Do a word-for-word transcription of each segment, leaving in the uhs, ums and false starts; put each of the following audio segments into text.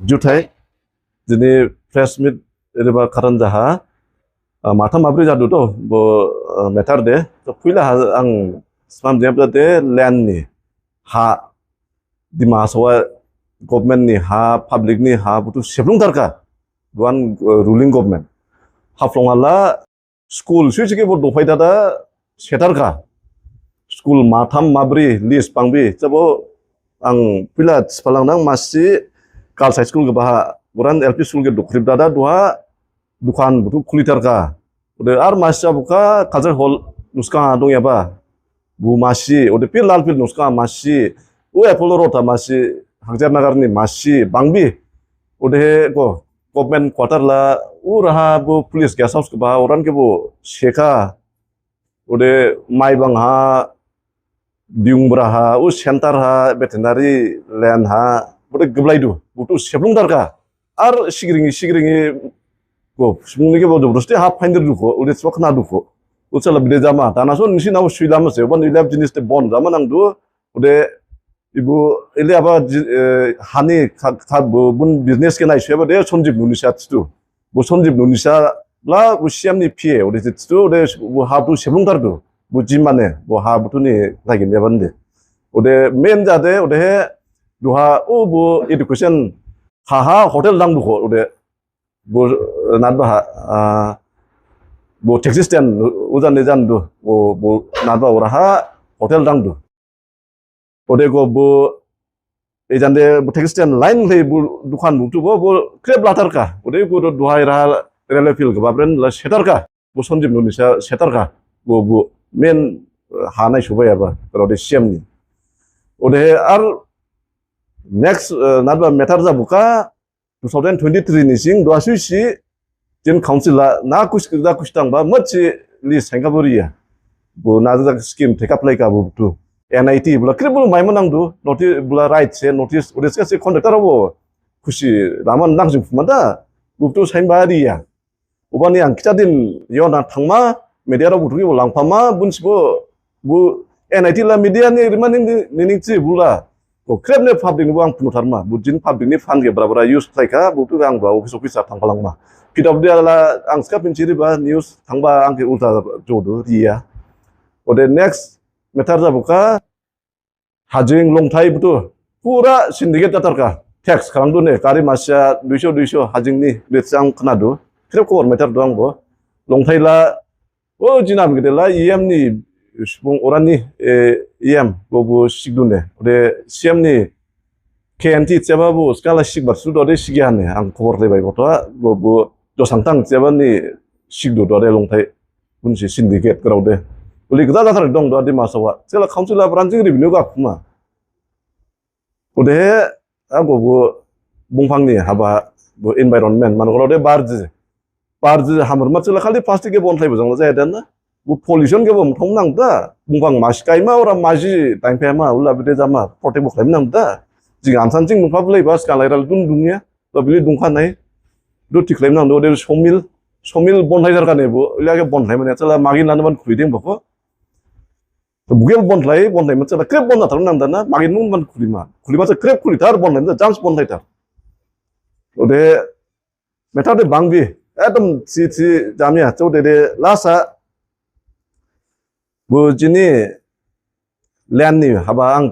Juthai, dini press meet riba kharan jaha, ah, matham mabri jadu to, bo, ah, matter de. To phuila ha ang smam jeb de land ni ha, Dima Hasao government ni ha, public ni ha, buthu seblung tharkha. Duhan, ah, ruling government. Haflong hala school sui sike bo dophai dada setarkha. School matham mabri list bangbi. Jabo ang phuila siphalang nang masi Girls High School khe baha. Boran L P school khe dokhrib dada duha dukan buthu khuli tharkha. Ode ar masi jabukha culture hall nuskang dongyaba. Bu masi, ode phi Lal Field nuskang masi. U Apollo Road ha masi, Hangjar Nagar ni masi, bangbi. Odehe go, government quarter la, u raha bo police guest house khe baha, oran khe bo sekha. Ode Maibang ha, Diyungbra ha, u center ha, veterinary land ha, ode gablaidu, buthu seblung tharkha. Ar sigringi, sigringi, go, subung ni khe bo jabardasti ha phaindir dukho, ode sokna dukho. Usala bide jama, dana so nisi nabo suilama se, oban ilab jinis te bon jama nangdu, ode ibu, ile aba ji-, eh, hani kha-, kha-, bu-, bun business khe nai suiba de Sanjib Nunisa thidu. Bu Sanjib Nunisa la bu C M ni P A, ode thidu, ode bu ha bu seblung thardu. Bu jimane, bu ha buthu ni lagi ne bande. Ode main jade, odehe duha, o bu education ha ha hotel dangdukho, ode bu, eh, nadba ha, ah, bu taxi stand, ujan ne jandu, bu, bu nadba ora ha hotel dangdu. Ode go bu, ejande bu taxi stand line le bu dukan buthu bo, bu khrep latharkha. Ode go do duhai raha railway field khe babren la setarkha. Bu Sanjib Nunisa setarkha. Bu, bu main, eh, ha nai subaiyaba, ode C M ni. Odehe ar next, eh, nadba matter jabukha, two thousand twenty-three ni sing, duha suisi, jin council la, na kusi, na kusi thangba, masi list hengkha bo riya. Bu na jajak scheme theka phlaikha bu buthu. N I T, bula khrip bula maima nangdu, notice, bula right se, notice, ode se contractor bo, kusi, laman nangjing phuma da, bu buthu sainba riya. Obani ang khitha din, yo na thangma, media rao buthu khe bo langphama, bunsi bo, bu N I T la media ni rima ni, ni, ni, ni thi bula. Ko khrep ne public ni bo ang phunu tharma, bu jin public ni fund khe bra bra use khlaikha, buthu ang ba office office ha thangphalangma. P W D la ang ska phinsi riba news thangba ang khe ulta jodu riya. Ode next matter jabukha, Hajing longthai buthu, pura syndicate jatharkha. Tax kharangdu ne, gari masa duiso, duiso, hajing ni, bitsang khnadu. Khrep khobor maithar du ang bo. Longthai la, o jinam gede la, E M ni, subung orani, eh, E M, bo bo sikdu ne. Ode C M ni, K N T cheba bo, skala sikbar sudu ode sikya ne, ang khobor lebai botha, bo bo, josang thang cheba ni, sikdu ode longthai. Bunsi syndicate grao de. Uli gda jathar dong do Dima Hasao. Sela council la branching revenue ga khuma. Odehe ago bo bongphang ni haba bo environment man grao de barji. Barji hamar ma sela khali plastic khe bonlai bo jang la jaya dan na. Bo pollution khe bo mthong nang da. Bongphang masi kaima ora masi time phe ma ula bide jama protect bo khlaim nang da. Jing ansan jing nungpha blai ba skalai ral dun dunya. Ba bili dungkha nai. Do thik khlaim nang do de sawmill. Sawmill bonlai jar kane bo. Ila khe bonlai mane chala magin lana ban khuli ding bokho. Bugel bonlai, bonlai mane chala khrep bonlai thar nang dana. Magin nung ban khuli ma. Khuli ma chala khrep khuli thar bonlai mane chance bonlai thar. Ode meta de bangbi. Ekdom si si jamia. Cho de de lasa. Bo jini land ni haba ang,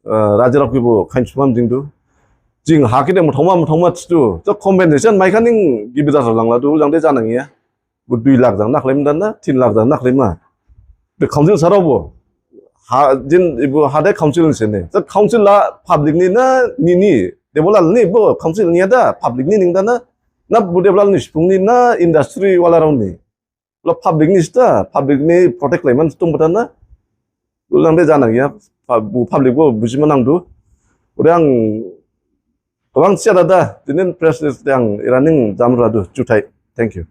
eh, raja rok bo khain sumam jingdu. Jing ha khe de muthongma muthongma thidu. To compensation mai khaning gibi da langla du jang de janang ya. Bo dui lakh jang nakhlem dan na, tin lakh jang nakhlem ma. De council sarao bo. Ha jin ibo ha de council ni se ne. To council la public ni na ni ni. Debolal ni bo council ni da public ni ning dan na. Na bo debolal ni sipung ni na industry wala rao ni. Lo public ni sita, public ni protect khlaiman stung bata na. Lo nang de janang ya, pub-, bu public bo bujima nangdu. Ode ang gabang siya dada, dinin press release de ang iraning jamradu, juthai. Thank you.